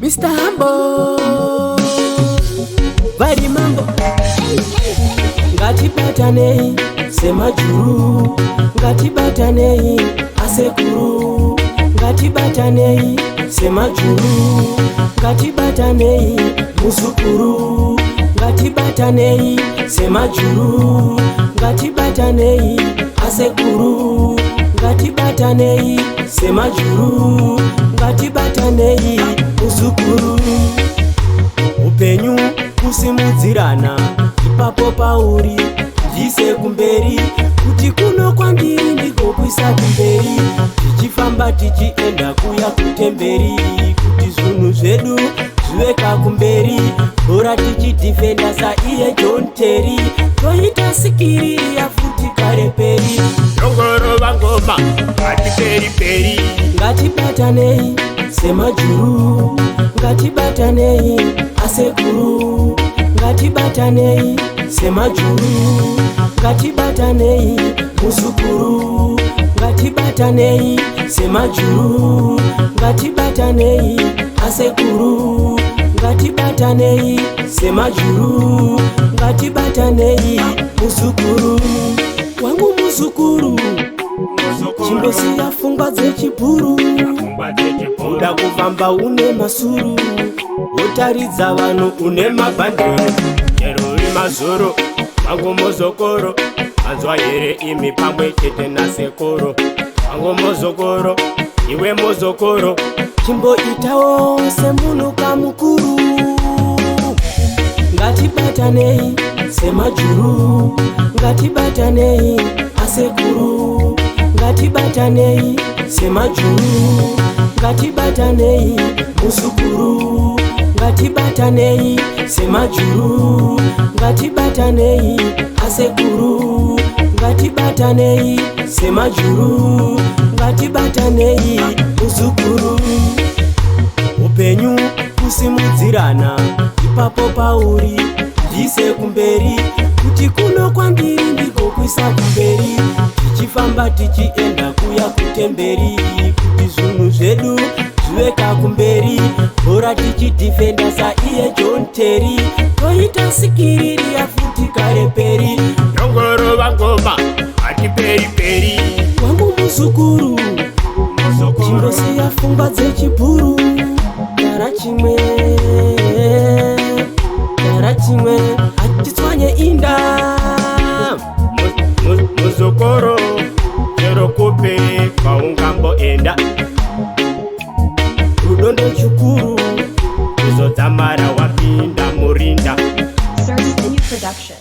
Mr. Humble vari mambo. Ngatibatanei semajuru, ngatibatanei asekuru, ngatibatanei semajuru, ngatibatanei muzukuru, ngatibatanei semajuru, ngatibatanei asekuru, ngatibatanei semajuru, ngatibatanei muzukuru. Upenyu kusimudzirana, ipapo pauri ndise kumberi, kuti kuno kwandiri ndiko kuisa kumberi, tichifamba tichienda kuya kutemberi, kuti zvinhu zvedu zvive kumberi, bhora tichidhifenda saiye John Terry, toita skill yafuti kareperi. Tongorova ngoma, hatiperiperi. Ngatibatanei semajuru, ngatibatanei asekuru, ngatibatanei semajuru, ngatibatanei muzukuru, ngatibatanei semajuru, ngatibatanei asekuru, ngatibatanei semajuru, ngatibatanei muzukuru wangu, muzukuru, chimbosiya pfungwa dzechibhuru, uda kufamba une masuru, wotaridza vanhu une mabhandiro. Chero mazuro vangu muzukuru, manzwa here imi pamwe chete nasekuru vangu muzukuru, iwe muzukuru? Chimboitawo semunhu kamukuru. Ngatibatanei semajuru, ngatibatanei asekuru, ngatibatanei semajuru, ngatibatanei muzukuru, ngatibatanei semajuru, ngatibatanei asekuru, ngatibatanei semajuru, ngatibatanei muzukuru. Upenyu kusimudzirana, ipapo pauri ndise kumberi, kuti kuno kwandiri ndiko kuisa kumberi, tichifamba tichienda kuya kutemberi, kuti zvinhu zvedu zvive kumberi, bhora tichidhifenda saiye John Terry, toita skill yafuti kareperi. Tongorova ngoma, hatiperiperi. Wangu muzukuru, chimbosiya pfungwa dzechibhuru, gara chimwe, gara chimwe, hatitswanye inda. Muzukuru, chero kupi kwaungamboenda, rudo ndochikuru. Kuzodzamara wapinda murinda. Sir Spinu Production.